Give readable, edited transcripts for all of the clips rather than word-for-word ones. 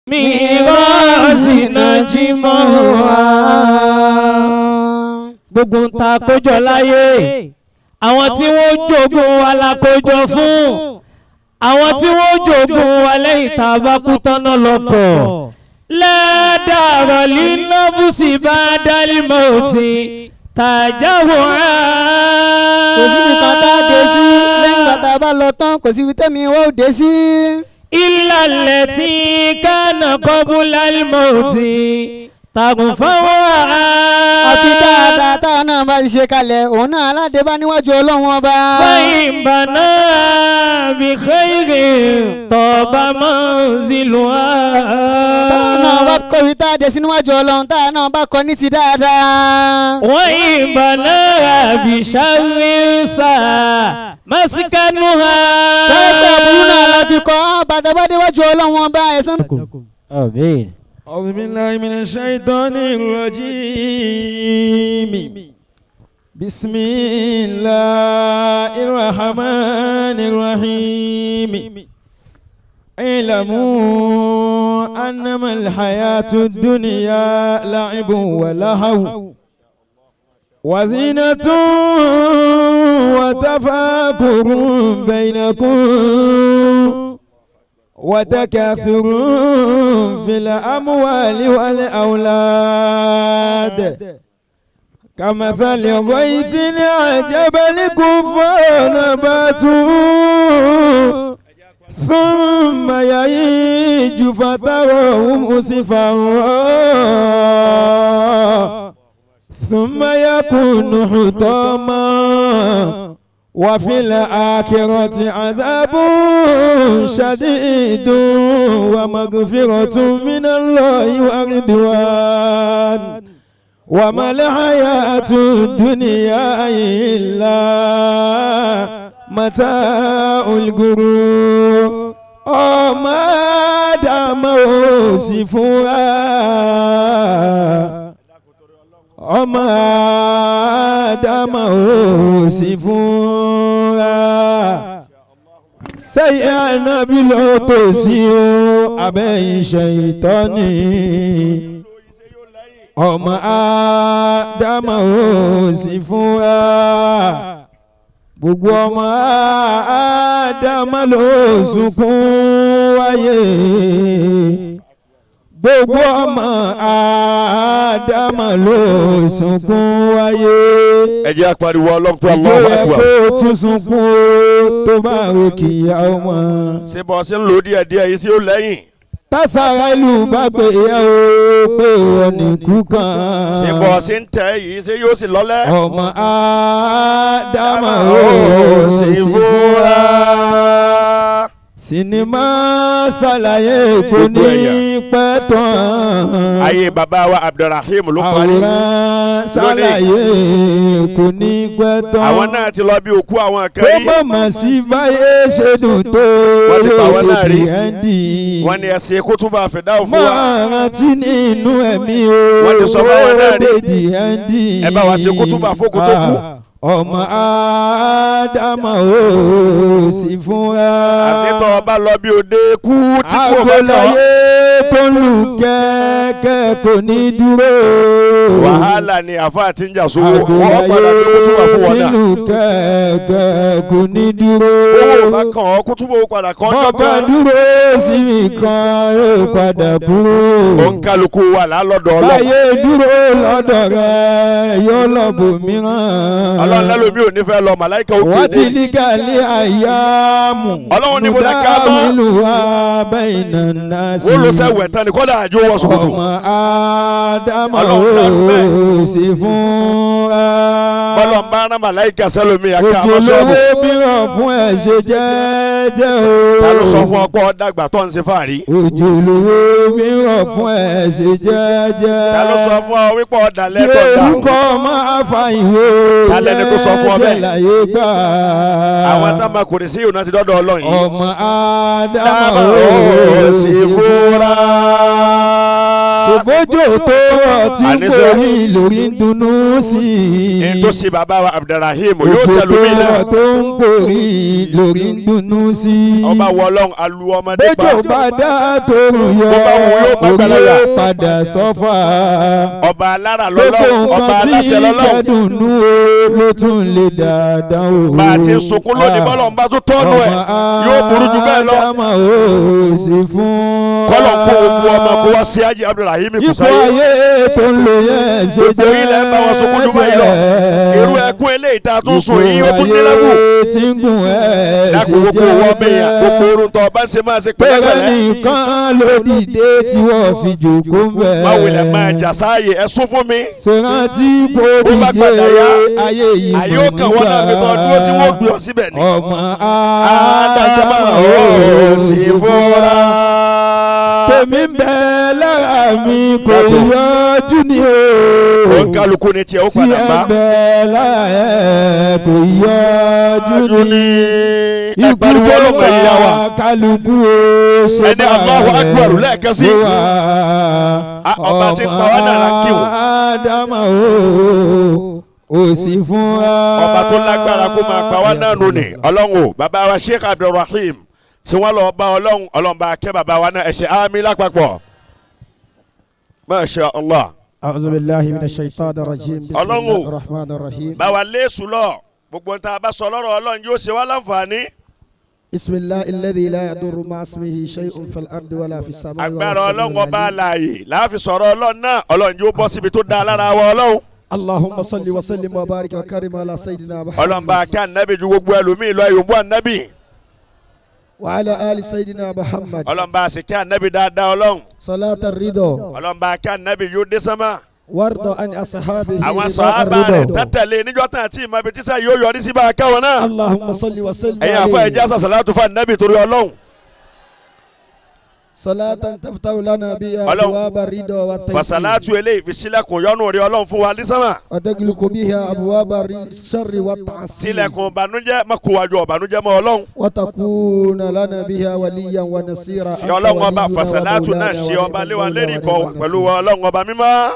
Mírọ́ọ̀sì nájímọ̀ wá. Gbogbo ń ta kójọ láyé, àwọn tí wọ́n jogún wa la kójọ fún, àwọn tí wọ́n jogún wa lẹ́yìn tá a bá kú tán náà lọ́kọ̀. Lẹ́dàrọ̀ línáfùsì bá dálímọ̀ òtí tàjáwò á. Kò síbi kan tá a dé sí lẹ́yìn ìgbà tá a bá lọ tán, kò síbi tẹ́mi wọ́n ò dé sí. Ìlàlẹ̀ tí kánà kọ́búlálímọ̀ òtí tàgùn fáwọn á. Àfi dáadáa táwọn náà bá ti ṣe kalẹ̀, òun náà aládé bá níwájú Ọlọ́run Ọba. Fẹ́yìn bàná bí xeyìrì tọ́ba manziluha. Táwọn náà bá kọ́ ibi tá a dé sí níwájú Ọlọ́run, táwọn náà bá kọ́ ní ti dáadáa. Wọ́n bàná bí sàrínsà masikanuha. Tọ́pẹ́ àbúrú náà la fi kọ́ bàtà bá déwájú Ọlọ́run Ọba ẹ̀sán. Àmín. أعوذ بالله من الشيطان الرجيم. بسم الله الرحمن الرحيم. اعلموا أنما الحياة الدنيا لعب ولهو وزينة وتفاخر بينكم وتكاثر في الأموال والأولاد، كمثل غيث أعجب الكفار نباته ثم يهيج فتراه مصفرا ثم يكون حطاما، وفي الآخرة عذاب شديد ومغفرة من الله ورضوان، وما الحياة الدنيا إلا متاع الغرور. Ọmọ Ádámù ò sì fúnra, ọmọ Ádámù ò sì fúnra, sẹ́yìn ànábì ló tó sí o abẹ́yìn ṣèyítọ́ni. Ọmọ Ádámù ò sì fúnra, gbogbo ọmọ Ádámù ló sunkún wáyé, gbogbo ọmọ Ádámù ló sunkún wáyé. Ẹ jẹ́ apariwo Ọlọ́run pé Ìjọ Allahu yẹ Akbar. kó tún sunkún o tó bá rò kíyà ọmọ. Ṣé bọ́ ṣe ń lò díẹ̀ díẹ̀ yìí sí ó lẹ́yìn? Tásàrà ìlú bá gbé yẹ o pé wọ́n ní kú kan. Ṣé bọ́ ṣe ń tẹ̀ yìí ṣé yóò sì lọ́lẹ́? Ọmọ Ádámù ó ò sì sì fúnra. fúnra. Sinimá ṣàlàyé kò Gbogbo ní ẹ̀yà. pẹ́ tán. Ayé bàbá wa Abdulrahim ló parí. Àwòrán ṣàlàyé kò ní pẹ́ tán. Àwọn náà ti lọ bí òkú àwọn kan Kó yìí. mọ̀ mọ̀ sí báyé ṣe dùn tó. Wọ́n ti pa àwọn náà rí. Ẹ̀ndì. Wọ́n ní ẹsẹ̀ kútúbà fìdáwò fún wa. Máa rántí nínú ẹ̀mí o. Wọ́n ti sọ fáwọn náà rí. Dédì ẹ̀ndì. Ẹ bá wa ṣe kútúbà fókù tó kú. Ọmọ Ádámù ò sì fúnra. Àṣetọ̀ ọba lọ bí òde kú tí kò bá tọ̀. Agolayé tó ń lù kẹ́kẹ́ kò ní dúró. Wàhálà ni àfa àti ń jà sówó. Wọ́n padà gbé kútúbà Agolayé fún wọn tí ń náà. lù kẹ́kẹ́ kò ní dúró. Owó bá kàn ọ́ kútúbà ó padà kàn ọ́ Bọ́kàn dọ́gbọ́n. dúró síbi kan yóò padà kúrò. Òǹkàlùkù wà lálọ́dọ̀ Ọlọ́run. Báyé dúró lọ́dọ̀ rẹ̀ yóò lọ bòmíràn. Ọlọ́run lẹ́lòmí ò ní fẹ́ lọ màláìka ó pè Wọ́n ti ní. ní kàlí àyàmù. Ọlọ́run ní mo ní ká mọ́. Nùdáwìlú wa bẹ́ẹ̀nà náà sí. Wọ́n lọ sẹ́wẹ̀ tán ni kọ́dà àjò wọ ṣòkòtò. Ọmọ Ádámù Ọlọ́run dàrú bẹ́ẹ̀. ò sì fúnra. Bọ́lọ̀ ń bá rán màláìka sẹ́lómi àká Òjò àwọn ṣọ́ọ̀bù. lówó mìíràn fún ẹ̀ ṣe jẹ́jẹ́ o. Ta ló sọ fún ọ pé ọ dàgbà tó ń ṣe fàárí? Òjò lówó mìíràn fún ẹ̀ ṣe jẹ́jẹ́. Ta ló sọ fún ọ wípé ọ dalẹ̀ tó dà? Yorùkọ́ máa fa ìwé Ta lẹni tó sọ fún ọ bẹ́ẹ̀? jẹ́jẹ́ láyé gbà. Àwọn tá máa kò ní sí ìhùnà ti dọ́dọ̀ Ọlọ́run yìí. Ọmọ Dábàá Ádámù ó sì fúnra. Ṣòbójò tó rọ̀ rọ̀ tí ń Àníṣe. borí lórí ń dunnú sí i. N tó ṣe bàbá wa Abdulrahim yóò Òjò tó ṣẹlòmíì náà. rọ̀ tó ń borí lórí ń dunnú sí i. Ọba wọ Ọlọ́run alu ọmọdé pa. Bójò bá dá torùn yọ Bó bá wù yóò bá orí gbàlagbà. ó padà sọ́fà. Ọba alára Gbogbo lọ́lọ́run, ọba nǹkan tí aláṣẹ lọ́lọ́run. jẹ́dùnú o ló tún lè dáadáa o. Bá a ti ń sunkún lónìí, bọ́lọ̀ ń bá tún tọ́nu ẹ̀ yóò burú jù bẹ́ẹ̀ lọ. Ádámà ò sí fún wa. Kọ́lọ̀ kó gbogbo ọmọ kó wá sí Ájì Abdulrahim Ipò Kùsáyé. ayé tó ń lò yẹn ṣe Gbogbo yín lẹ́ ń bá wọn sunkún jù báyìí lọ. Irú ẹkún eléyìí tá a tún sùn yìí ó tún ní lẹ́wù. tí ń gùn ẹ̀ ṣe Dákun gbogbo owó ọmọ èèyàn, gbogbo orun tó ọba ń ṣe máa ṣe Pẹ̀lẹ́ pẹ̀lẹ́pẹ̀lẹ́. nìkan ló dìde tí wọ́n fi jòkó ń bẹ̀. Má wulẹ̀ máa jà sáàyè ẹ sún fún mi. Ṣèrántí kò Bó bá dìde padà yá, ayé yìí àyè ó kàn wọ́n náà mi tó dúró sí wọ́n gbé ọ síbẹ̀ ni. Ọmọ Ádámà Ádámà ò sí fúnra. Tèmi ń bẹ lára mi kò yọjú ni o. Òun kálukú ni tiẹ̀ ó Tí padà ẹ bá. bẹ lára ẹ kò yọjú ni. Ẹ pariwo ọlọ́mọ ẹ̀yà wa. Kálukú o ṣe Ẹni Allahu Akbar lẹ́ẹ̀kan sí. ló wà. Ah, ọba tí ń pa wá náà la kí o. Ádámà o ò sí fún wa. Ọba tó lágbára kó máa pa wá náà nù ní. Ọlọ́run o, bàbá wa Sheikh Abdulrahim tí wọ́n lọ bá Ọlọ́run, Ọlọ́run bá kẹ́ bàbá wa náà, ẹ ṣe àmín lápapọ̀. Masha Allah. أعوذ بالله من الشيطان الرجيم بسم Ọlọ́run. الله الرحمن الرحيم Bá wa léèsù lọ, gbogbo ohun tá a bá sọ lọ́rọ̀ Ọlọ́run yóò ṣe wá láǹfààní. بسم الله الذي لا يضر مع اسمه شيء في الأرض ولا في السماء وهو Agbára السميع Ọlọ́run ọba العليم. alààyè láàfin sọ̀rọ̀ Ọlọ́run náà, Ọlọ́run yóò bọ́ síbi tó dáa lára wa Ọlọ́run. اللهم صل وسلم وبارك وكرم على سيدنا Ọlọ́run bá محمد kí ànábì ju gbogbo ẹlòmíì lọ, ẹ̀yọ̀nbó ànábì. وعلى آل سيدنا محمد Ọlọ́run bá sì kí ànábì dáadáa Ọlọ́run. صلاة الرضا Ọlọ́run bá kí ànábì yóò dé sánmà. وارض عن أصحابه Àwọn رضا sàhábà rẹ̀ الرضا tẹ́tẹ̀lé níjọ́ tán àti ìmọ̀ ibi tíṣà yóò yọrí sí bá a káwọn náà. اللهم صل وسلم Ẹ̀yin àfọ عليه ẹ̀jẹ̀ àṣàṣàlátù fún ànábì torí Ọlọ́run. صلاة تفتح لنا بها Ọlọ́run. أبواب الرضا والتيسير Fàṣàlátù eléyìí fi sílẹ̀kùn yọ́nú rí Ọlọ́run fún wa ní sánmà. وتغلق بها أبواب الشر والتعسير Sílẹ̀kùn ìbànújẹ́ má kó wájú ìbànújẹ́ mọ́ Ọlọ́run. وتكون لنا بها وليا ونصيرا Ṣé Ọlọ́run ọba fàṣàlátù náà ṣe ọba léwa lérí ikọ̀ wa pẹ̀lú wa Ọlọ́run ọba mímọ́.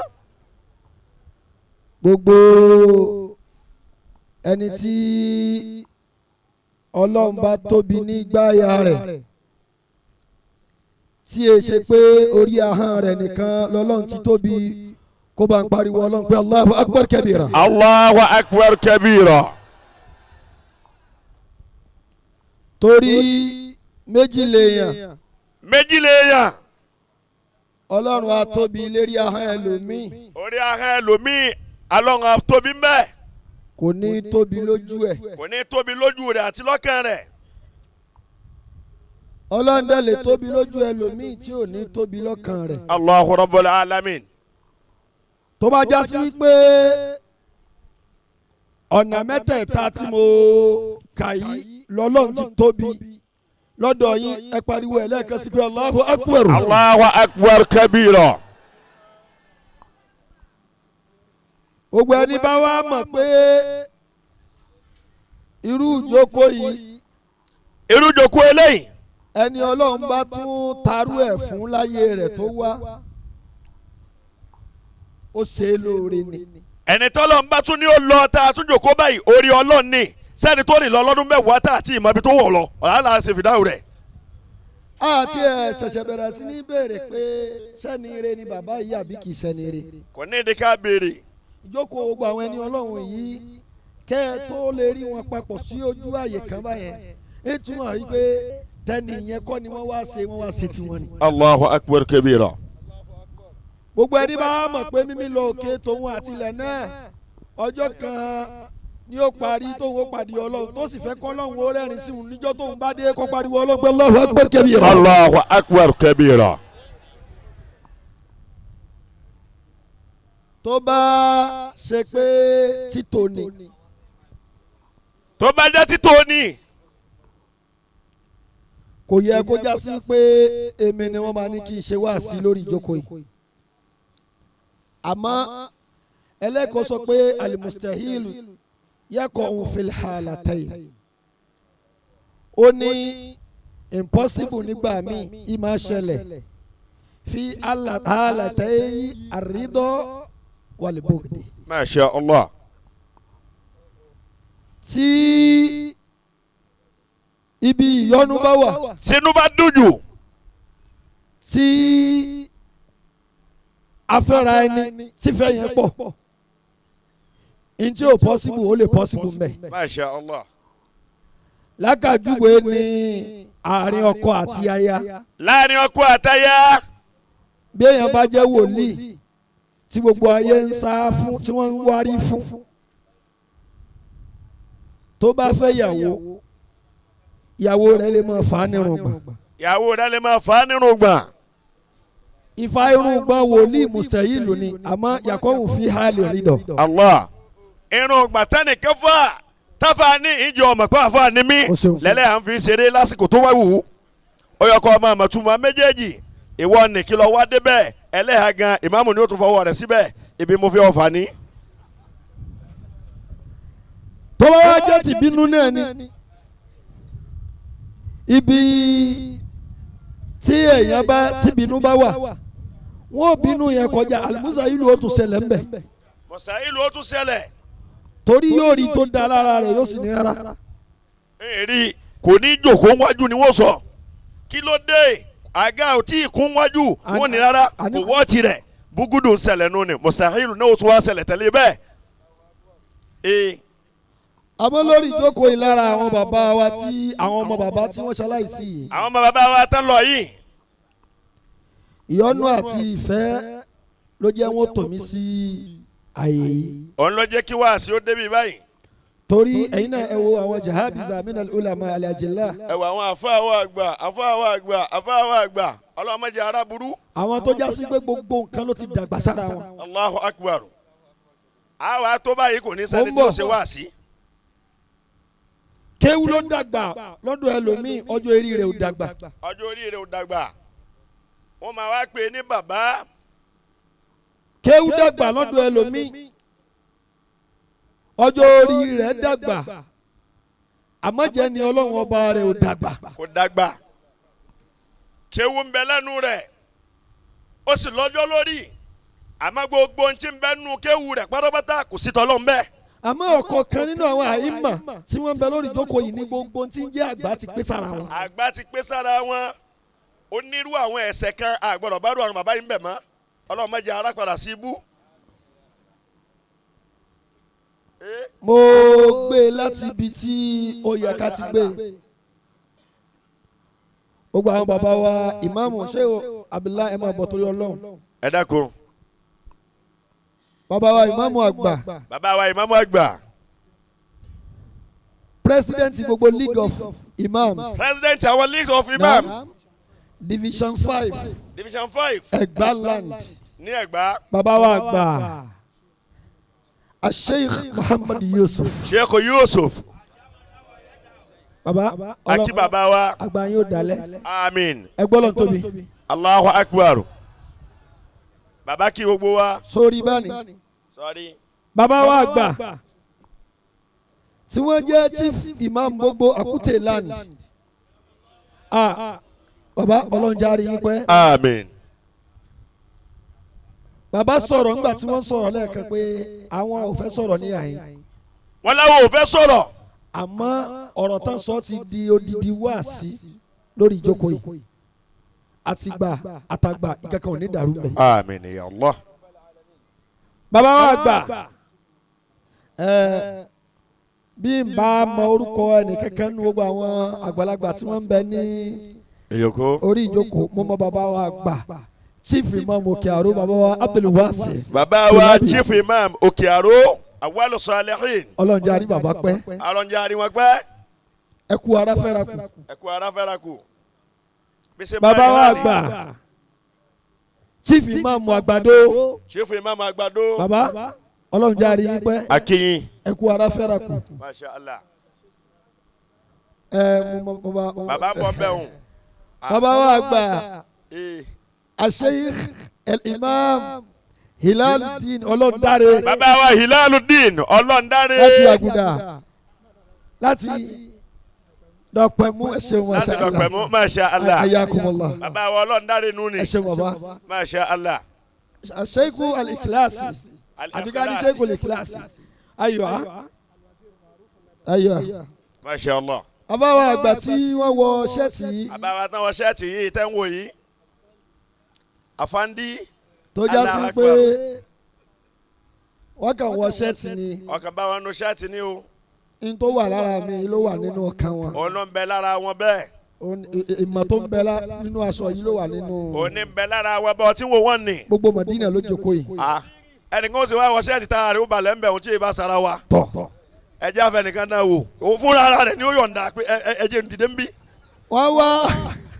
Gbogbo ẹni tí Ọlọ́run bá tóbi nígbàyà rẹ̀ tí e ṣe pé orí ahọ́n rẹ̀ nìkan lọ́lọ́run ti tóbi kó bá ń pariwo Ọlọ́run pé Allahu Akbar kabira. Allahu akbar kabira. Torí méjì lèèyàn. Méjì lèèyàn. Ọlọ́run á tóbi lérí ahọ́n ẹlòmíì. Orí ahọ́n ẹlòmíì Ọlọ́run á tóbi mbẹ́. Kò ní tóbi lójú ẹ̀. Kò ní tóbi lójú rẹ̀ àti lọ́kàn rẹ̀. Ọlọ́run dẹ̀ lè tóbi lójú ẹlòmíì tí ò ní tóbi lọ́kàn rẹ̀. Allahu Rabbul Alamin. Tó bá já sí wípé ọ̀nà mẹ́tẹ̀ẹ̀ta tí mo kà yìí lọ́lọ́run ti tóbi lọ́dọ̀ yín, ẹ pariwo ẹ̀ lẹ́ẹ̀kan sí pé Allahu Akbar. Allahu akbar kabira. Gbogbo ẹni bá wá mọ̀ pé irú ìjókòó yìí, Irú ìjókòó eléyìí, ẹni Ọlọ́run bá tún tarú ẹ̀ fún láyé rẹ̀ tó wá, ó ṣe é lóore ni. Ẹni tọ́lọ́ ń bá tún ní ó lọ tá a tún jòkó báyìí, orí Ọlọ́run ni. Sẹ́ni tó rìn lọ lọ́dún 10 tá àti ìmọ̀ ibi tó wọ̀ lọ ọ̀là là ń ṣe fìdáhùn rẹ̀. Àti ẹ̀ ṣẹ̀ṣẹ̀ bẹ̀rẹ̀ sí ní béèrè pé sẹ́ni ire ni bàbá yìí àbí kì í sẹ́ni ire. Kò ní ìdí ká béèrè. Ìjókòó gbogbo àwọn ẹni Ọlọ́run yìí, kẹ́ ẹ tó lè rí wọn papọ̀ sí ojú àyè kan báyẹn, ìtumọ̀ yìí pé tẹ́ni yẹn kọ́ ni wọ́n wá ṣe, wọ́n wá ṣe tiwọn ni. Allahu akbar kabira. Gbogbo ẹni bá mọ̀ pé mímí lọ òkè tòun àti ilẹ̀ náà, ọjọ́ kan ni ó parí tóun ó pàdé Ọlọ́run, tó sì fẹ́ kọ́ Ọlọ́run ó rẹ́rìn sí òun níjọ́ tóun bá dé, kó pariwo Ọlọ́run pé Allahu akbar kabira. Allahu akbar kabira. Tó bá ṣe pé títò ni, Tó bá jẹ́ títò ní, kò yẹ kó já sí pé èmi ni wọ́n máa ní kí n ṣe wáàsí lórí ìjókòó yìí. Àmọ́ ẹlẹ́kọ̀ọ́ sọ pé al-mustahil yaqa'u fil halatayn, ó ní impossible nígbà míì í máa ṣẹlẹ̀. fi alàtẹ́yì àrídọ́ wàlíbòkìdì. Masha Allah. Tí ibi ìyọnu bá wà. Sínú bá dùn jù. Tí afẹ́ra ẹni tífẹ́ yẹn pọ̀ ntí ò pọ́sibù ó lè pọ́sibù mbẹ́. Masha Allah. Lákàjúwe ní àárín ọkọ àti aya. Láàrin ọkọ àtaya. Bí èèyàn bá jẹ́ wòlíì tí gbogbo ayé ń sá fún tí wọ́n ń wárí fún tó bá fẹ́ yàwó ìyàwó rẹ̀ lè máa fà á nírùngbọ̀n. Ìyàwó rẹ̀ lè máa fà á nírùngbọ̀n. Ìfà irùngbọ̀n wòlíì mùsẹ̀yìlù ni àmọ́ Yakubu fi hàlì rí dọ̀. Allah. Irùngbọ̀n tẹ́nìkan fà táfà ní ìjọ ọmọ pé àfà ni mí lẹ́lẹ́ à ń fi ṣeré lásìkò tó wá wù ú. Ó yọ kọ́ ọmọ àmọ̀túmọ̀ méjèèjì ìwọ nìkìlọ̀ wá débẹ̀ ẹlẹ́hà gan ìmáàmù ni ó tún fọwọ́ rẹ̀ síbẹ̀ ibi mo fi ọ̀fà ní. Tó bá wá jẹ́ tìbínú náà ni ibi tí èèyàn bá tìbínú bá wà wọn ò bínú yẹn kọjá alimusa ìlú ó tún ṣẹlẹ̀ ńbẹ̀. Musa ìlú ó tún ṣẹlẹ̀. Torí yóò rí tó da lára rẹ̀ yóò sì ní rárá. Èrì kò ní jòkó wájú ni wọ́n sọ kí ló dé àga ò tí ì kún wájú wọn ní rárá kò wọ́ tirẹ̀ búgúdù ń ṣẹlẹ̀ nù ni Musa ìlú náà ó tún wá ṣẹlẹ̀ tẹ̀lé bẹ́ẹ̀. Àmọ́ lórí ìjókòó yìí lára àwọn bàbá wa tí àwọn ọmọ bàbá tí wọ́n ṣaláìsí yìí. Àwọn ọmọ bàbá wa tán lọ yìí. Ìyọ́nú àti ìfẹ́ ló jẹ́ wọ́n tò mí sí àyè yìí. Òun ló jẹ́ kí wáàsí ó débi báyìí. Torí ẹ̀yin náà ẹ wo àwọn jahabiza minal ulama al-ajilla. Ẹ wo àwọn àfáà wa àgbà àfáà wa àgbà àfáà wa àgbà ọlọ́mọdé ara burú. Àwọn tó já sí pé gbogbo nǹkan ló ti dàgbà sára wọn. Allahu akbar. Àwa tó báyìí kò ní sẹ́ni tó ṣe wáàsí. Kéwú ló dàgbà lọ́dọ̀ ẹlòmíì ọjọ́ orí rẹ̀ ò dàgbà. Ọjọ́ orí rẹ̀ ò dàgbà wọ́n máa wá pè ní bàbá. Kéwú dàgbà lọ́dọ̀ ẹlòmíì ọjọ́ orí rẹ̀ dàgbà àmọ́jẹ́ ni ọlọ́run ọba rẹ̀ ò dàgbà. Kò dàgbà kéwú ń bẹ lẹ́nu rẹ̀ ó sì lọ́jọ́ lórí àmọ́ gbogbo ohun tí ń bẹ nínú kéwú rẹ̀ pátápátá kò sí tọ́lọ́ ń bẹ. Àmọ́ ọ̀kọ̀ọ̀kan nínú àwọn àìmọ̀ tí wọ́n ń bẹ lórí ìjókòó yìí ní gbogbo tí ń jẹ́ àgbà ti pé sára wọn. Àgbà ti pé sára wọn onírú àwọn ẹ̀ṣẹ̀ kan àgbọ̀dọ̀ bá rú àwọn bàbá yìí ń bẹ̀ mọ́ Ọlọ́run má jẹ́ ara padà sí ibú. Mo gbé e láti ibi tí ó yẹ ká ti gbé e. Gbogbo àwọn bàbá wa ìmáàmù ṣé o Abdullahi ẹ máa bọ̀ torí Ọlọ́run. Ẹ dákun. Bàbá wa ìmáàmù àgbà. Bàbá wa ìmáàmù àgbà. President gbogbo League of Imams. President àwọn League of Imams. Division 5. Division 5. Ẹ̀gbá land. Ní Ẹ̀gbá. Bàbá wa àgbà. Sheikh Muhammad Yusuf. Sheikh Yusuf. Bàbá akí bàbá wa. Àgbà yóò dalẹ̀. Àmín. Ẹ gbọ́ lọ́n tóbi. Allahu Akbar. Bàbá kí gbogbo wa. Sórí báni. Sọ́rí. Bàbá wa àgbà tí wọ́n jẹ́ chief imam gbogbo Akute land. Bàbá ọlọ́njarí yín pẹ́. Àmín. Bàbá sọ̀rọ̀ nígbà tí wọ́n sọ̀rọ̀ lẹ́ẹ̀kan pé àwọn ò fẹ́ sọ̀rọ̀ ní àyín. Wọ́n láwọn ò fẹ́ sọ̀rọ̀. Àmọ́ ọ̀rọ̀ tán sọ ti di odidi wáàsí lórí ìjókòó yìí. Àtìgbà àtàgbà ìkankan ò ní dàrú mẹ́. Àmín ya Allah. Bàbá wa gbà bí n bá mọ orúkọ ẹnì kankan nu gbogbo àwọn àgbàlagbà tí wọ́n ń bẹ ní orí ìjókòó mo mọ bàbá wa gbà Chief Imam Òkè Àró bàbá wa Abdulwasi. Bàbá wa Chief Imam Òkè Àró Awwalu Salihin. Ọlọ́run jẹ́ àrí bàbá pẹ́. Ọlọ́run jẹ́ àrí wọn pẹ́. Ẹ kú ara fẹ́ra kù. Ẹ kú ara fẹ́ra kù. Bàbá wa gbà Chief Imam Àgbàdo. Chief Imam Àgbàdo. Bàbá Ọlọ́run jẹ́ àrí yín pẹ́. Akínyìn. Ẹ kú ara fẹ́ra kù. Masha Allah. Ẹ mo mo mo. Bàbá bọ̀ bẹ́ẹ̀ hùn. Bàbá wa gbà Sheikh El-Imam Hilaludeen Ọlọ́ndáre. Bàbá wa Hilaludeen Ọlọ́ndáre. Láti Àgùdà láti Dọ̀pẹ̀mú ẹ ṣeun Láti Dọ̀pẹ̀mú, masha Allah. Ayakumullah. Bàbá wa Ọlọ́run dáre nù ni. Ẹ ṣeun bàbá. Masha Allah. Sheikhu al-Ikhlasi. Àbíká ní Sheikhu al-Ikhlasi. Ayọ̀ ayọ̀. Masha Allah. Bàbá wa àgbà tí wọ́n wọ ṣẹ́ẹ̀tì yìí. Bàbá wa tán wọ ṣẹ́ẹ̀tì yìí tẹ́ ń wò yìí. Àfáǹdí. Tó já sí pé wọ́n kàn wọ ṣẹ́ẹ̀tì ni. Ọkàn bá wọn nu ṣẹ́ẹ̀tì ni o. N tó wà lára mi ló wà nínú ọkàn wọn. Òun ló ń bẹ lára wọn bẹ́ẹ̀. Ìmọ̀ tó ń bẹ nínú aṣọ yìí ló wà nínú. Òun ní ń bẹ lára wọn bẹ́ẹ̀ ọtí wo wọ́n ni. Gbogbo Mọ̀dínà ló jókòó yìí. Ẹnìkan ó sì wá wọ ṣẹ́ẹ̀tì tára rẹ̀ ó balẹ̀ ń bẹ̀ òun tí ì bá sara wa. Tọ̀. Ẹ jẹ́ àfẹnìkan náà wò òun fúnra ara rẹ̀ ni ó yọ̀ǹda pé ẹ jẹ́ ń dìde ń bí. Wọ́n wá.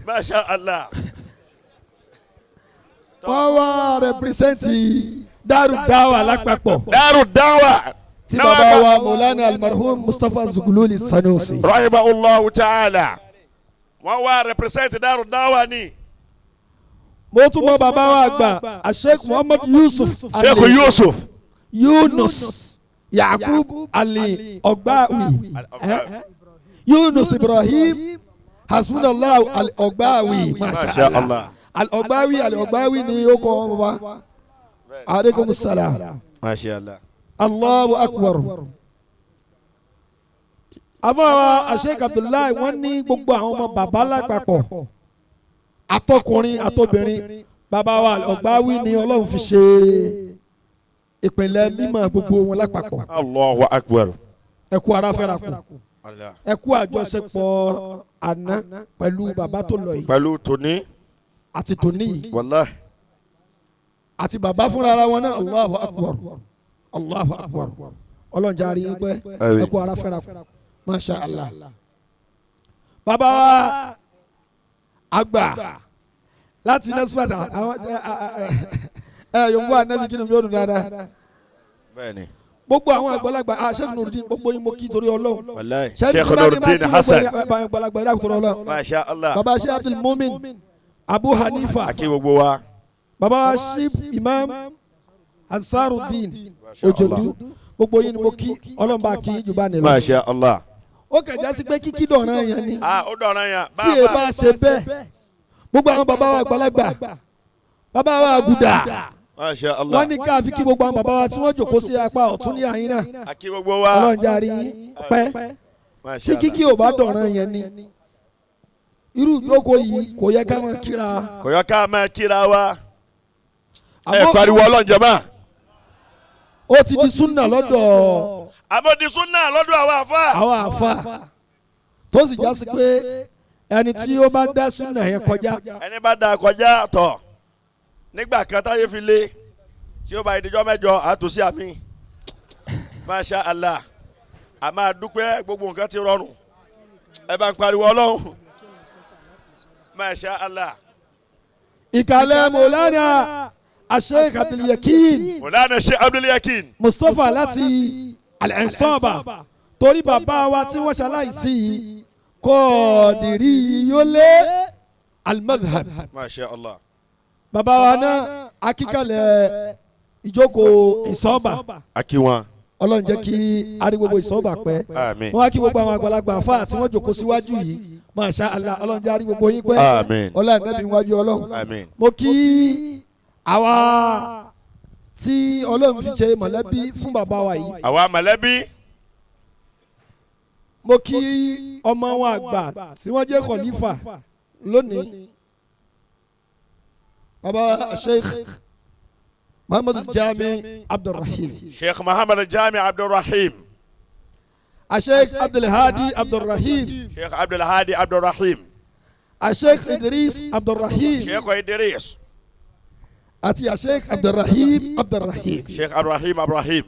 Masha Allah. Wọ́n wá rẹpírẹsẹ̀ntì Daaru Dawa lápapọ̀. Daaru Dawa. Tí bàbá wa Mawlana almarhum Mustapha Zugululi Sanusi. Rahimahullahu ta'ala. Wọ́n wá rẹpírẹsẹ̀ntì Daaru Dawa ni. Mo tún mọ bàbá wa àgbà Sheikh Muhammad Yusuf. Sheikh Yusuf. Yunus Yakub Ali Ọgbàwí. Yunus Ibrahim Hasbunallahu Al-Ọgbàwí. Masha Allah. Al-Ọgbàwí Al-Ọgbàwí ni ó kọ́ wọn bàbá. Aleykum salaam. Masha Allah. Allahu akbar. Àbáwá Sheikh Abdullahi wọ́n ní gbogbo àwọn ọmọ bàbá lápapọ̀ àtọkùnrin àtobìnrin bàbá wa Ọgbàwí ni Ọlọ́run fi ṣe ìpìlẹ̀ mímọ̀ gbogbo wọn lápapọ̀. Allahu akbar. Ẹ kú ara fẹ́ra kù. Ẹ kú àjọṣepọ̀ àná pẹ̀lú bàbá tó lọ yìí. Pẹ̀lú tòní. Àti tòní yìí. Wallahi. Àti bàbá fúnra ara wọn náà Allahu akbar. Allahu akbar. Ọlọ́run jẹ́ àrí yín pẹ́. Ẹ kú ara fẹ́ra kù. Masha Allah. Bàbá wa àgbà láti nẹ́sùpàtà àwọn ẹ yòówù ànábì kí ni yóò dùn dáadáa. Bẹ́ẹ̀ni. Gbogbo àwọn àgbàlagbà Sheikh Nurudeen gbogbo yín mo kí torí Ọlọ́run. Wallahi. Sheikh Nurudeen Hasan. Àgbàlagbà yìí torí Ọlọ́run. Masha Allah. Bàbá Sheikh Abdul Mumin Abu Hanifa. Akí gbogbo wa. Bàbá Sheikh Imam Ansarudeen Ojodu gbogbo yín ni mo kí Ọlọ́run bá kí jù bá nílò. Masha Allah. Ó kẹjá sí pé kíkí dọ̀ràn yẹn ni. Ó dọ̀ràn yẹn. Tí e bá ṣe bẹ́ẹ̀ gbogbo àwọn bàbá wa àgbàlagbà bàbá wa àgùdà Masha Allah. Wọ́n ní ká fi kí gbogbo àwọn bàbá wa tí wọ́n jòkó sí apá ọ̀tún ní àyín náà. Àkí gbogbo wa. Ọlọ́run jẹ́ àrí pẹ́. Tí kíkí ò bá dọ̀ràn yẹn ni irú ìjókòó yìí kò yẹ ká máa kíra. Kò yẹ ká máa kíra wa. Ẹ pariwo Ọlọ́run jàmá. Ó ti di súnà lọ́dọ̀. Àmọ́ di súnà lọ́dọ̀ àwọn àfa. Àwọn àfa tó sì já sí pé ẹni tí ó bá dá súnà yẹn kọjá. Ẹni bá dá kọjá tọ̀ nígbà kan táyé fi lé tí ó bá ìdíjọ́ mẹ́jọ àtúnṣe àmì. Masha Allah. A máa dúpẹ́ gbogbo nǹkan ti rọrùn. Ẹ bá ń pariwo Ọlọ́run. Masha Allah. Ìkàlẹ̀ Mọ̀lánà Sheikh Abdul Yakin. Mọ̀lánà Sheikh Abdul Yakin. Mustapha láti Al-Ansaba torí bàbá wa tí wọ́n ṣaláìsí yìí kọ́ọ̀dìrí yóò lé al-madhhab. Masha Allah. Bàbá wa náà akíkalẹ̀ ìjókòó ìsọ́ba. Akí wọn. Ọlọ́run jẹ́ kí arígbogbo ìsọ́ba pẹ́. Àmín. Wọ́n á kí gbogbo àwọn àgbàlagbà àfáà tí wọ́n jókòó síwájú yìí. Masha Allah Ọlọ́run jẹ́ arígbogbo yín pẹ́. Àmín. Ọlọ́run nẹ́bí wájú Ọlọ́run. Àmín. Mo kí àwa tí Ọlọ́run fi ṣe mọ̀lẹ́bí fún bàbá wa yìí. Àwa mọ̀lẹ́bí. Mo kí ọmọ wọn àgbà tí wọ́n jẹ́ kọ̀lífà lónìí. Bàbá Sheikh Muhammad Jami Abdulrahim. Sheikh Muhammad Jami Abdulrahim. Sheikh Abdulhadi Abdulrahim. Sheikh Abdulhadi Abdulrahim. Sheikh Idris Abdulrahim. Sheikh Idris. Àti Sheikh Abdulrahim Abdulrahim. Sheikh Abdulrahim Abdulrahim.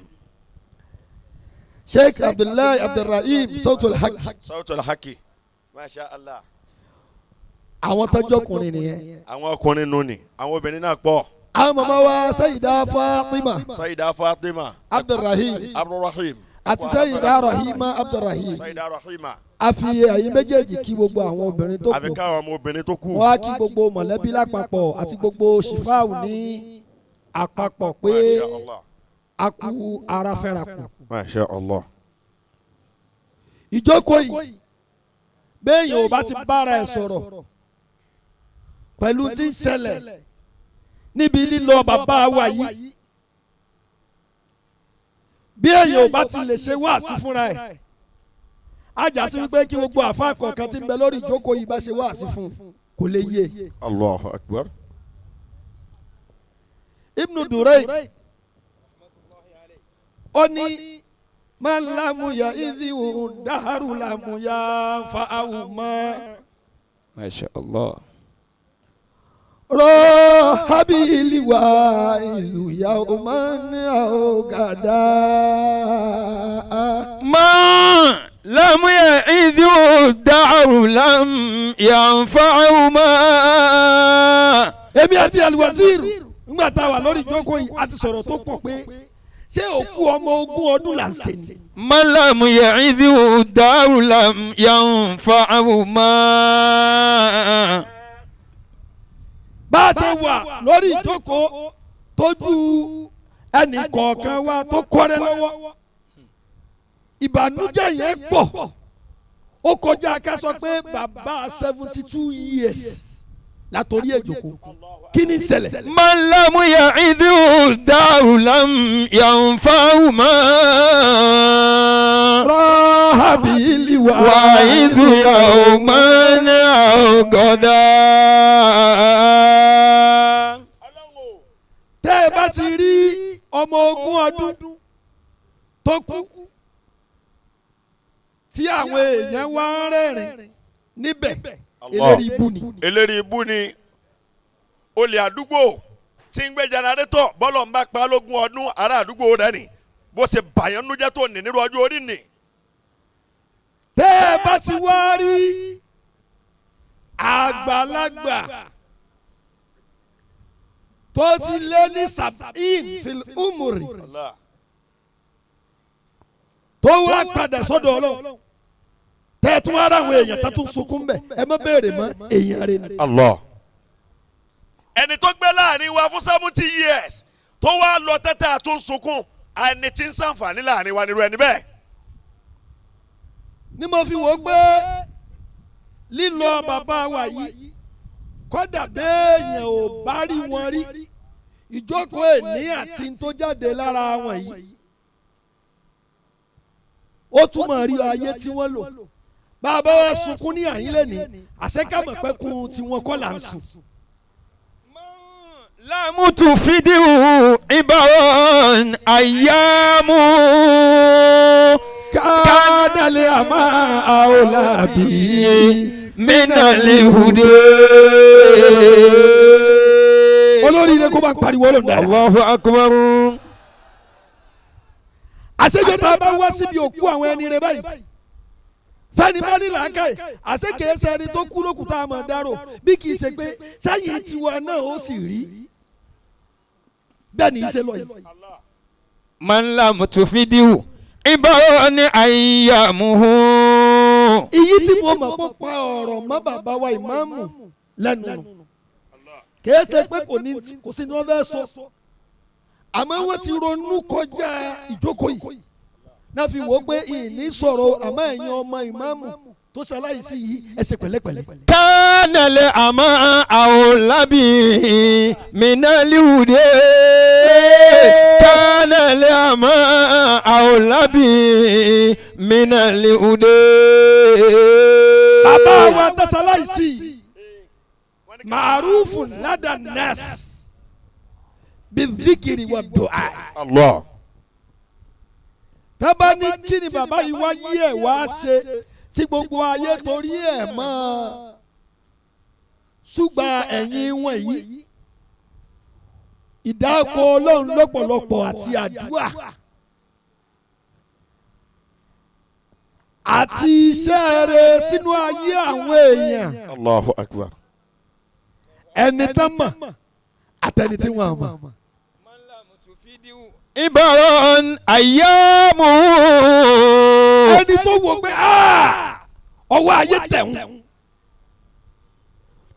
Sheikh Abdullahi Abdulrahim Sautul Haqq. Sautul Haqq. Masha Allah. Àwọn tọ́jú ọkùnrin nìyẹn. Àwọn ọkùnrin nù ni àwọn obìnrin náà pọ̀. Àwọn màmá wa Sayyida Fatima. Sayyida Fatima. Abdulrahim. Abdulrahim. Àti Sayyida Rahima Abdulrahim. Sayyida Rahima. A fi ẹ̀yin méjèèjì kí gbogbo àwọn obìnrin tó kù. Àfi káwọn ọmọ obìnrin tó kù. Wọ́n á kí gbogbo mọ̀lẹ́bí lápapọ̀ àti gbogbo ṣìfáàwù ní àpapọ̀ pé a kú ara fẹ́ra kù. Masha Allah. Ìjókòó yìí Béèyàn ò bá ti bára ẹ̀ sọ̀rọ̀ pẹ̀lú tí ń ṣẹlẹ̀ níbi lílọ bàbá wa yìí, bí èèyàn ò bá ti lè ṣe wáàsí fúnra ẹ̀, á já sí wípé kí gbogbo àfa kọ̀ọ̀kan tí ń bẹ lórí ìjókòó yìí bá ṣe wáàsí fún un kò lè yé. Allahu akbar. Ibn Duray ó ní man lamuya idhihu daharu lamuya fa awuma. Masha Allah. Rọ habili wa ìlú ya o máa ní àwògàdá. ما لم يعذه الدهر لم ينفعهما. Èmi àti Alwazir ńgbà tá a wà lórí ìjókòó yìí a ti sọ̀rọ̀ tó pọ̀ pé ṣé òkú ọmọ 20 ọdún là ń ṣe ni. من لم يعذه الدهر لم ينفعهما. Bá a ṣe wà lórí ìjókòó, tójú ẹnì kọ̀ọ̀kan wa tó kọ́rẹ́ lọ́wọ́, ìbànújẹ́ yẹn pọ̀, ó kọjá ká sọ pé bàbá 72 years látòrí ìjókòó, kí ni ń ṣẹlẹ̀? من لم يعذه الدهر لم ينفعهما. Rọ́hábìlì wà وعظ يوما أو غدا. Tẹ́ ẹ bá ti rí ọmọ 20 ọdún tó kú tí àwọn èèyàn wá ń rẹ́rìn níbẹ̀, eléri ibú ni. Eléri ibú ni, olè àdúgbò tí ń gbé jẹnẹrétọ̀ bọ́lọ̀ ń bá pa lógún ọdún, ará àdúgbò rẹ̀ ni bó ṣe bàyàn nújẹ́ tó ní nírú ọjọ́ orí ni. Tẹ́ ẹ bá ti wá rí àgbàlagbà tó ti lé ní sab'in fil umri tó wá padà sọ́dọ̀ Ọlọ́run, tẹ́ ẹ tún ara àwọn èèyàn tó tún sunkún bẹ̀, ẹ má béèrè mọ́, èèyàn rẹ̀ ni. Allah. Ẹni tó gbé láàrin wa fún 70 years tó wá lọ tẹ́tẹ́ àtúnsunkún, ẹni tí ń sàǹfààní láàrin wa nírú ẹni bẹ́ẹ̀. Ni mo fi wò ó pé lílọ bàbá wa yìí, kódà béèyàn ò bá rí wọn rí, ìjókòó èní àti tó jáde lára wọn yìí, ó túmọ̀ rí ayé tí wọ́n lò. Bàbá wa sunkún ní àyín lẹ́ni àṣekámọ̀ pẹ́kun tí wọ́n kọ́ là ń sùn. لم تفده عبرا أيام. كان الأعمى أولى به من الهدى. Olórí ilé kó bá ń pariwo ọlọ́run dáadáa. الله أكبر. Àṣejọ tá a bá wá síbi òkú àwọn ẹni rẹ báyìí, fẹ́ni bá ní làákàyè, àṣé kìí ṣe ẹni tó kú lókùn tá a mọ̀ dárò, bí kìí ṣe pé sẹ́yìn tiwa náà ó sì rí bẹ́ẹ̀ ni í ṣe lọ yìí. من لم تفده عبرا أيامه. Iyì tí mo mọ̀ pé pa ọ̀rọ̀ mọ́ bàbá wa ìmáàmù lẹ́nu nù, kìí ṣe pé kò ní kò sí ní wọ́n fẹ́ sọ, àmọ́ wọ́n ti ronú kọjá ìjókòó yìí náà fi wò ó pé ìní sọ̀rọ̀, àmọ́ ẹ̀yin ọmọ ìmáàmù tó ṣaláìsí yìí, ẹ ṣe pẹ̀lẹ́pẹ̀lẹ́. كان الأعمى أولى به من الهدى. كان الأعمى أولى به من الهدى. Bàbá wa tó ṣaláìsí yìí, màrúfù ládà nas bidhikri wa du'a. Allah. Tábà ní kí ni bàbá yìí wá yí ẹ̀ wá ṣe tí gbogbo ayé torí ẹ̀ mọ́ ṣùgbọ́n ẹ̀yìn wọn yìí, ìdáko Ọlọ́run lọ́pọ̀lọpọ̀ àti àdúrà àti iṣẹ́ rẹ̀ sínú ayé àwọn èèyàn. Allahu akbar. Ẹni tán mọ̀ àtẹni tí wọ́n mọ̀. عبرا أيامه. Ẹni tó wò pé "Ah, ọwọ́ ayé tẹ̀hún",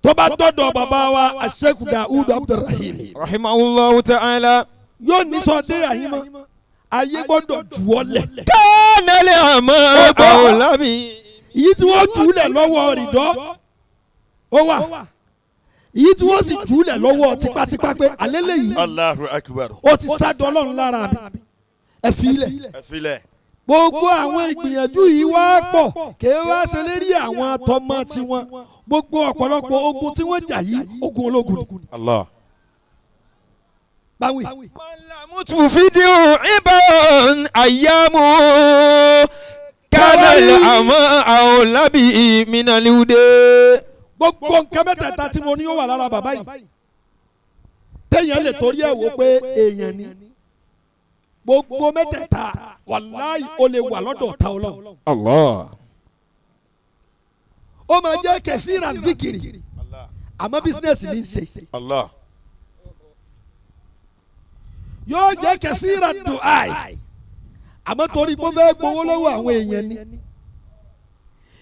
tó bá dọ́dọ̀ bàbá wa Sheikh Daud Abdulrahim, رحمه الله تعالى, yóò ní sọ dé àyín mọ́, ayé gbọ́dọ̀ jù ọ́ lẹ̀. كان الأعمى أولى به. Èyí tí wọ́n jùúlẹ̀ lọ́wọ́ rìdọ́ ó wà, èyí tí wọ́n sì jùúlẹ̀ lọ́wọ́ tipátipá pé alẹ́ lèyí. Allahu akbar. Ó ti sádọ́ Ọlọ́run lára mi, ẹ fi ilẹ̀. Ẹ filẹ̀. Gbogbo àwọn ìgbìyànjú yìí wá pọ̀ kí wá ṣe lérí àwọn tọmọ tiwọn. Gbogbo ọ̀pọ̀lọpọ̀ ogun tí wọ́n jà yìí, ogun ológun ni. Allah. Báwí. Tufidiu iban ayamu kana ama aolabi minaliude. Gbogbo nǹkan mẹ́tẹ̀ẹ̀ta tí mo ní ó wà lára bàbá yìí, téèyàn lè torí ẹ̀ wò pé èèyàn ni. Gbogbo mẹ́tẹ̀ẹ̀ta, wàláì, ó lè wà lọ́dọ̀ ọ̀tá Ọlọ́run. Allah. Ó máa jẹ́ kẹfìrà zikiri, àmọ́ business ní í ṣe. Allah. Yóò jẹ́ kẹfìrà du'ai, àmọ́ torí pé ó fẹ́ gbowó lọ́wọ́ àwọn èèyàn ni.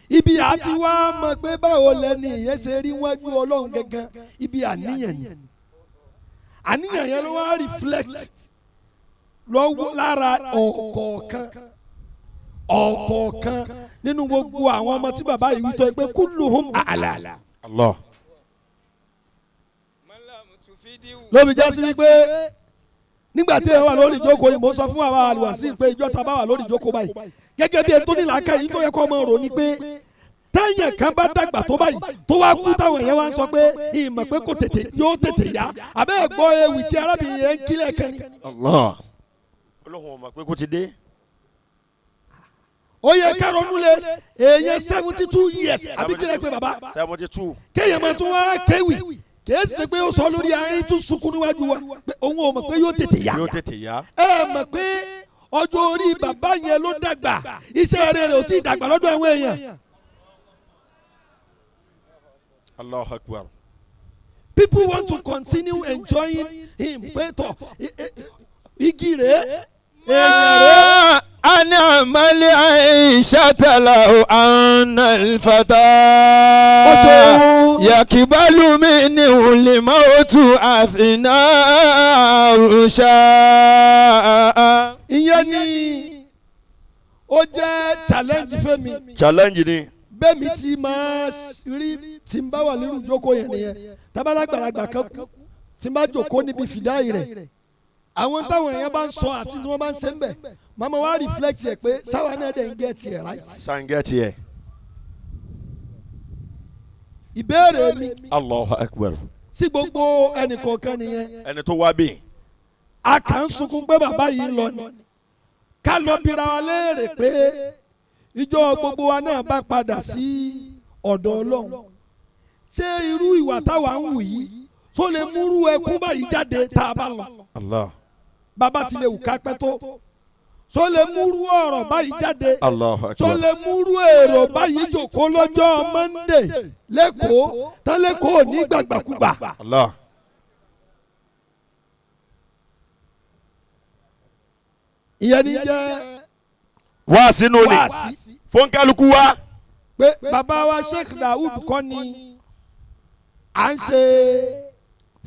Ibi àti wá mọ̀ pé báwo lẹni ìyẹn ṣe rí wájú Ọlọ́run gangan, ibi àníyàn ni. Àníyàn yẹn ló wá reflect lọ́wọ́ lára ọ̀kọ̀ọ̀kan ọ̀kọ̀ọ̀kan nínú gbogbo àwọn ọmọ tí bàbá yìí wí tọ́ pé kulluhum a'la. Allah. Lóbi jásí wípé nígbà tí ẹ wà lórí ìjókòó yìí, mo sọ fún àwa àlùwàsí pé ìjọ ta bá wà lórí ìjókòó báyìí, gẹ́gẹ́ bí ẹni tó ní làákà yìí, tó yẹ kó ọmọ rò ní pé téèyàn kan bá dàgbà tó báyìí, tó wá kú, táwọn èèyàn wá ń sọ pé ìmọ̀ pé kò tètè, yóò tètè yá. Àbẹ́ ẹ̀ gbọ́ ewì tí arábìnrin yẹn ń kílẹ̀ kan ni. Allah. Olóhùn ọmọ pé kó ti dé. Ó yẹ kẹrọ̀nù lé èèyàn 72 years, àbí kílẹ̀ pé bàbá? 72. Kéèyàn máa tún wá kéwì, kèé sì ṣe pé ó sọ lórí ayé, tún sunkún níwájú wa pé òun ò mọ̀ pé yóò tètè yá. Yóò tètè yá. Ẹ mọ̀ pé ọjọ́ orí bàbá yẹn ló dàgbà, iṣẹ́ rẹ̀ ò tí ì dàgbà lọ́dọ̀ àwọn èèyàn. Allahu akbar. People want to continue enjoying him pé tọ̀ igi rèé, èèyàn rèé. أنا مالي عيشة لو أن الفتى يقبل منه الموت أثناء رشاء. Ìyẹn ni ó jẹ́ challenge fẹ́mi. Challenge ni. Bẹ́ẹ̀mi ti máa rí tí n bá wà nínú ìjókòó yẹn nìyẹn. Tábàlágbàlagbà kan kú, tí n bá jókòó níbi fìdáyì rẹ̀, àwọn táwọn èèyàn bá ń sọ àti tí wọ́n bá ń ṣe ń bẹ̀, màmá wa reflect yẹ pé sáwa náà dẹ̀ ń get it right. Sangẹ́tì ẹ̀. Ìbéèrè mi Allahu akbar. sí gbogbo ẹnìkọ̀ọ̀kan nìyẹn. Ẹni tó wá bí. A kàn ń sunkún pé bàbá yìí ń lọ ni. Ká lọ bira wa léèrè pé ìjọ gbogbo wa náà bá padà sí ọ̀dọ̀ Ọlọ́run, ṣé irú ìwà táwa ń wù yìí tó lè múrú ẹkún báyìí jáde tá a bá lọ? Allah. Bàbá ti lè wù ká pẹ́ tó, tó lè múrú ọ̀rọ̀ báyìí jáde? Allahu Tó akbar. lè múrú èrò báyìí jòkó lọ́jọ́ Monday lẹ́kọ̀ọ́ tán lẹ́kọ̀ọ́ ní gbàgbàkúgbà? Allah. Ìyẹn ní jẹ́ Wá sínú ni. wáàsí Fọ́nkálukú wá. pé bàbá wa Sheikh Daoud kọ́ ni à ń ṣe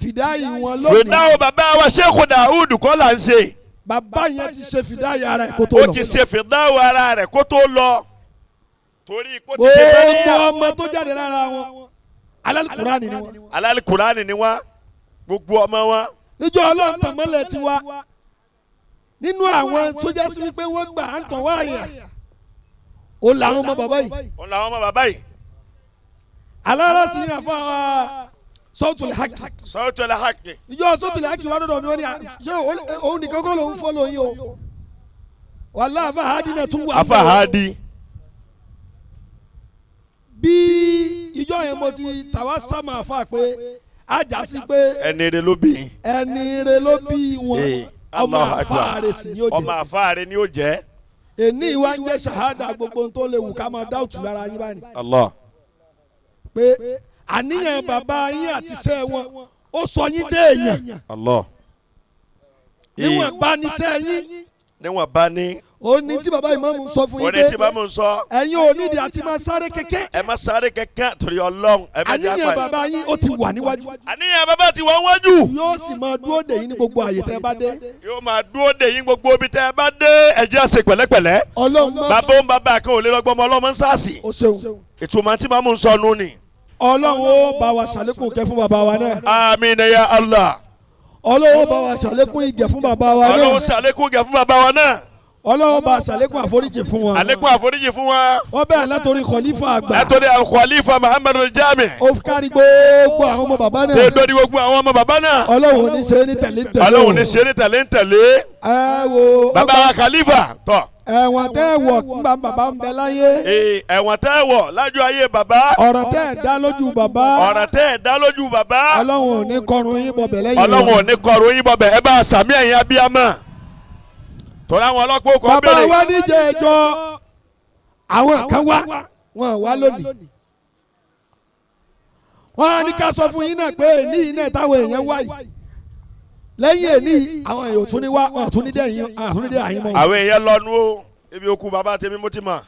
fìdáyì wọn lónìí. Fìdáwò bàbá wa Sheikh Daoud kọ́ là ń ṣe. Bàbá yẹn ti ṣe fìdáyì ara ẹ̀ kó tó Ó lọ. ti ṣe fìdáwò ara rẹ̀ kó tó lọ. Torí kó ti ṣe Gbogbo tẹ́lẹ̀. ọmọ tó jáde lára wọn, alálùkùránì ni wọn. Alálìkùránì ni wọ́n. Gbogbo ọmọ wọn. Níjọ́ Ọlọ́run tàn mọ́lẹ̀ tiwa nínú àwọn tó jẹ́ sí wípé wọ́n gbà á ń tàn wáyà, ó làwọn ọmọ bàbá yìí. Òun làwọn ọmọ bàbá yìí. Alára sí ní àfọ sọ́ọ̀tùlẹ̀ hákì. Sọ́tò hàkì. Ìjọ sọ́ọ̀tùlẹ̀ hákì wà lọ́dọ̀ mi, wọ́n ní ṣé òun nìkan kọ́ lòun fọ́ lóyún o, wàhálà àfa hadi náà tún wà. Afa hadi. Bí ìjọ yẹn mo ti tàwa sámà àfa pé ajá sí pé Ẹni rẹ ló bí. Ẹni rẹ ló bí wọn. Ee, Ọmọ Allahu àfa Akbar. rẹ sì ni ó Ọmọ jẹ. àfa rẹ ni ó jẹ́. Èní ìwà ń jẹ́ ṣahada gbogbo ohun tó lè wù ká máa dáùtù lára yín báyìí Allah. pé àníyàn bàbá yín àti iṣẹ́ wọn ó sọ yín dé èèyàn. Allah. Níwọ̀n bá níṣẹ́ yín Níwọ̀n bá ní. Ó ní tí bàbá ìmáàmù sọ fún Ó yín ní tí pé bàbá ń sọ. ẹ̀yin ò nídìí àti máa sáré kẹ̀kẹ́. Ẹ má sáré kẹ̀kẹ́ torí Ọlọ́run. Ẹ má jẹ́ Àníyàn àpá. bàbá yín ó ti wà níwájú. Àníyàn bàbá ti wọ́n wájú. Yóò sì máa dúró dè yín ní gbogbo àyè tẹ́ ẹ bá dé. Yóò máa dúró dè yín gbogbo ibi tẹ́ ẹ bá dé. Ẹ jẹ́ ṣe pẹ̀lẹ́pẹ̀lẹ́. Ọlọ́run má Bàbá ń bàbá kan ò lè lọ́gbọ́n ọmọ ọlọ́mọ ń sáàsì. o ṣeun. Ìtumọ̀ tí màmú ń sọ nù ni. Ọlọ́run ó bá wa ṣàlékún kẹ́ fún bàbá wa náà. Àmín ya Allah. Ọlọ́run ó bá wa ṣàlékún ìgẹ̀ fún bàbá wa náà. Ọlọ́run ṣàlékún gẹ̀ fún bàbá wa náà. Ọlọ́run bá ṣàlékún àforíjì fún wọn. Àlékún àforíjì fún wa. Wọ́n bẹ̀rẹ̀ látòrí kọ̀lífà àgbà. Látòrí Al-Khalifa Muhammadu Jami. Ó kárí gbogbo àwọn ọmọ bàbá náà. Ṣé dórí gbogbo àwọn ọmọ bàbá náà. Ọlọ́run ò ní ṣe é ní tẹ̀lé ń tẹ̀lé. Ọlọ́run ní ṣe ní tẹ̀lé ń tẹ̀lé. Ẹ wo Bàbá wa Khalifa tọ̀. ẹ̀wọ̀n tẹ́ ẹ wọ̀ nígbà bàbá ń bẹ láyé. Ee, ẹ̀wọ̀n tẹ́ ẹ wọ̀ lájú ayé bàbá. Ọ̀rọ̀ tẹ́ ẹ dá lójú bàbá. Ọ̀rọ̀ tẹ́ ẹ dá lójú bàbá. Ọlọ́run ò ní kọrun yín bọ̀bẹ̀ lẹ́yìn. Ọlọ́run ò ní kọrun yín bọ̀bẹ̀. Ẹ bá a sàmí ẹ̀yin abiyamọ. Tọ́lá àwọn ọlọ́pàá ó kọ́ Bàbá béèrè. wa níjẹ̀ ẹjọ́ àwọn kan wá wọn wá lónìí. Wọ́n á ní ká sọ fún yín náà pé èní yìí náà táwọn èèyàn wá yìí. Lẹ́yìn èní àwọn èèyàn ò tún ní wá wọn àtún ní dé àyín àtún ní dé àyín mọ́. Àwọn èèyàn lọ́nu o. Ibi okú bàbá tèmi mo ti mọ̀.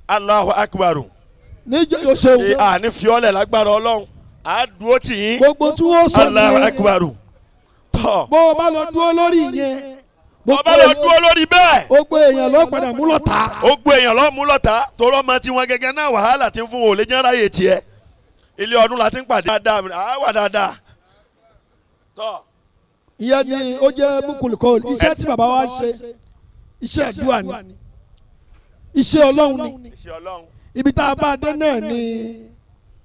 Allahu Akbar. Níjọ́ yóò ṣeun. Ee, àní fiọ́lẹ̀ lágbára Ọlọ́run. À á dúró tì yín. Gbogbo tí wọ́n sọ Allahu nìyẹn. Akbar. Tọ́. Bó o bá lọ dúró lórí ìyẹn. Bọ́bá lọ dúró lórí bẹ́ẹ̀. Gbogbo èèyàn ló padà mú lọ́ta. Ó gbé èèyàn lọ́ mú lọ́ta torọ́ ọmọ tiwọn gẹ́gẹ́ náà wàhálà ti ń fún wọn ò lè jẹ́ ráyè tiẹ̀. Ilé ọdún la ti ń pàdé dáadáa àá wà dáadáa. Tọ́. Ìyẹn ni ó jẹ́ mukulikọ́ iṣẹ́ tí bàbá wa ṣe iṣẹ́ àdúrà ni iṣẹ́ Ọlọ́run ni Iṣẹ́ Ọlọ́run. ibi tá a bá dé náà ni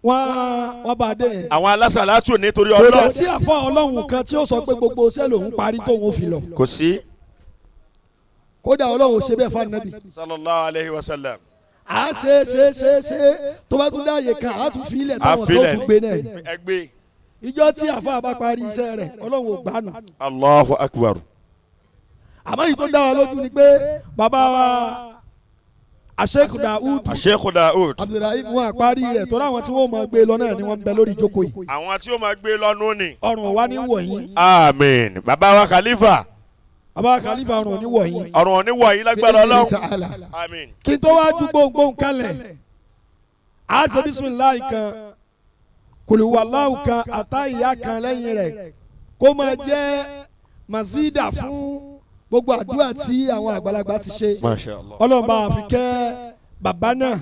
wọ́n bá dé yẹn. Àwọn alásàlátù nítorí Kò dẹ̀ Ọlọ́run. sí àfọ Ọlọ́run kan tí ó sọ pé gbogbo iṣẹ́ lòun parí tóun fi lọ. Kò sí. Kódà Ọlọ́run ò ṣe bẹ́ẹ̀ fún Ànábì. Sallallahu alayhi wa sallam. À á ṣe ṣe ṣe ṣe tó bá tún dé àyè kan à á tún fi ilẹ̀ táwọn tó tún gbé náà ni. Ẹ gbé. Ìjọ tí àfọ àbá parí iṣẹ́ rẹ̀ Ọlọ́run ò gbà nù. Allahu akbar. Àmọ́ èyí tó dá wa lójú ni pé bàbá wa Sheikh Daud Sheikh Daud. Abdulrahim wọn àparí rẹ̀ torí àwọn tí wọ́n máa gbé lọ náà ni wọ́n ń bẹ lórí ìjókòó yìí. Àwọn tí ó máa gbé lọ́nu ni. Ọrùn wa ní wọ̀nyí. Àmín. Bàbá wa Khalifa. Bàbá Khalifa ọrùn ní wọ̀nyí. Ọ̀run òní wọ̀nyí lágbára Ọlọ́run. Ta'ala. Àmín. Kí n tó wá ju gbóngbóng kalẹ̀ a ṣe bisimilayi kan kùlùwàláwù kan àtàyà kan lẹ́yìn rẹ̀ kó máa jẹ́ mazida fún gbogbo àdúrà tí àwọn àgbàlagbà ti ṣe. Masha Allah. Ọlọ́run bá wa fi kẹ́ bàbá náà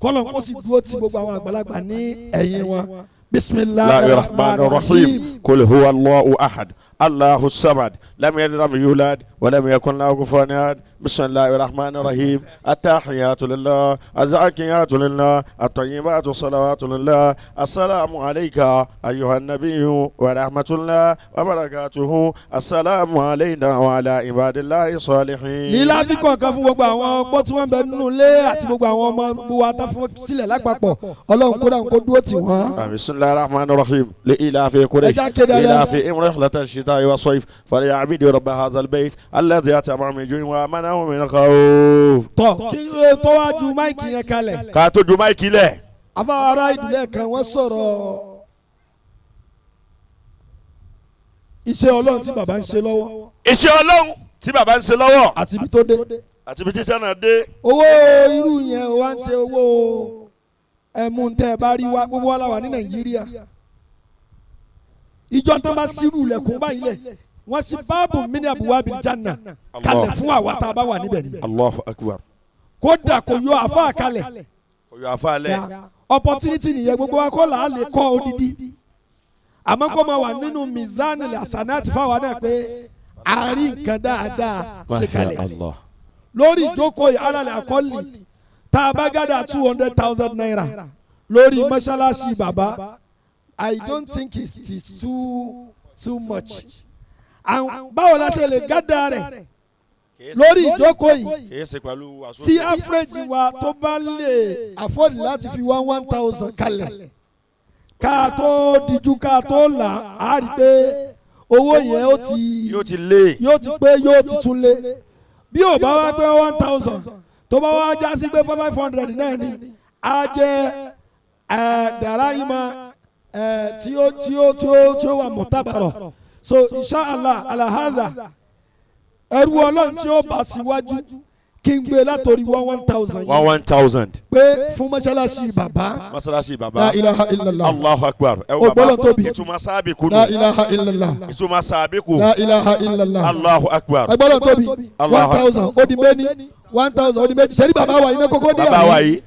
kọ́lọ́n kó sì dúró ti gbogbo àwọn àgbàlagbà ní ẹ̀yìn wọn. Bisimilahi الرحمن الرحيم قل هو الله أحد الله الصمد لم يلد ولم يولد ولم يكن له كفوا أحد بسم الله الرحمن الرحيم التحيات لله الزاكيات لله الطيبات الصلوات لله السلام عليك أيها النبي ورحمة الله وبركاته السلام علينا وعلى عباد الله الصالحين Lílá fi kọ̀ọ̀kan fún gbogbo àwọn ọgbọ́n tí wọ́n ń bẹ nínú ilé àti gbogbo àwọn ọmọ wa tán fún sílẹ̀ lápapọ̀ Ọlọ́run kó dáhùn kó dúró tì wọ́n. بسم الله الرحمن الرحيم لإلاف قريش أجاك ده. إلاف رحلة الشتاء والصيف فليعبدوا رب هذا البيت الذي أطعمهم من جوع وآمنهم من خوف. Tọ́ kí n tó wá ju máìkì yẹn kalẹ̀. Ká tó ju máìkì lẹ̀. Àfáwọn ará ìdílé kan wọ́n sọ̀rọ̀ iṣẹ́ Ọlọ́run tí bàbá ń ṣe lọ́wọ́ Iṣẹ́ Ọlọ́run tí bàbá ń ṣe lọ́wọ́ àti ibi tó dé. àti ibi tí iṣẹ́ náà dé. Owó irú yẹn wá ń ṣe owó ẹ̀mú tẹ́ ẹ bá rí wa gbogbo wa la wà ní Nàìjíríà. Ìjọ tán bá sírù ilẹ̀kùn báyìí lẹ̀ wọ́n sì báàbù mí ní àbúwá bíi jánà kalẹ̀ fún àwa tá a bá wà níbẹ̀ ni. Allahu akbar. Kódà kò yọ àfa kalẹ̀. Kò yọ àfa lẹ̀. Opportunity nìyẹn gbogbo wa kọ́ là á lè kọ́ odidi. Àmọ́ kó máa wà nínú mizan al-hasanat fáwa náà pé a rí nǹkan dáadáa ṣe kalẹ̀. Allah. Lórí ìjókòó yìí alálẹ̀ àkọ́lì tá a bá gádà 200,000 naira lórí mọ́ṣáláṣí bàbá, I don't think it is too much. Báwo la ṣe lè gádà rẹ̀ lórí ìjókòó yìí Kìí ṣe pẹ̀lú wàásù. tí average wa tó bá lè afford láti fi 1,000 kalẹ̀ ká tó díjú ká tó là á rí pé owó yẹn ó ti Yóò ti lé. yóò ti pé yóò ti tún lé. Bí ò bá wá pé 1,000 tó bá wá já sí pé 500 náà ni á jẹ́ dàrá yìí ma tí ó tí ó tí ó tí ó wà mọ̀tàbàrọ̀. So inshallah alahada ẹrú Ọlọ́run tí ó bá síwájú Kí n gbé látòrí 1,000 One yìí 1,000. pé fún mọ́ṣáláṣí bàbá. Masalasi La baba. ilaha illallah. Allahu akbar. Ẹ O wo gbọ́dọ̀ baba. tóbi. Ìtumọ̀ sábìkú La nù. ilaha illallah. Ìtumọ̀ sábìkú. La ilaha illallah. Allahu akbar. Agbọ́dọ̀ tóbi. Allahu 1,000 ó di méní, 1,000 ó di méjì. Sẹ́ni bàbá wa iná kókó dé Bàbá wa àyè. yìí.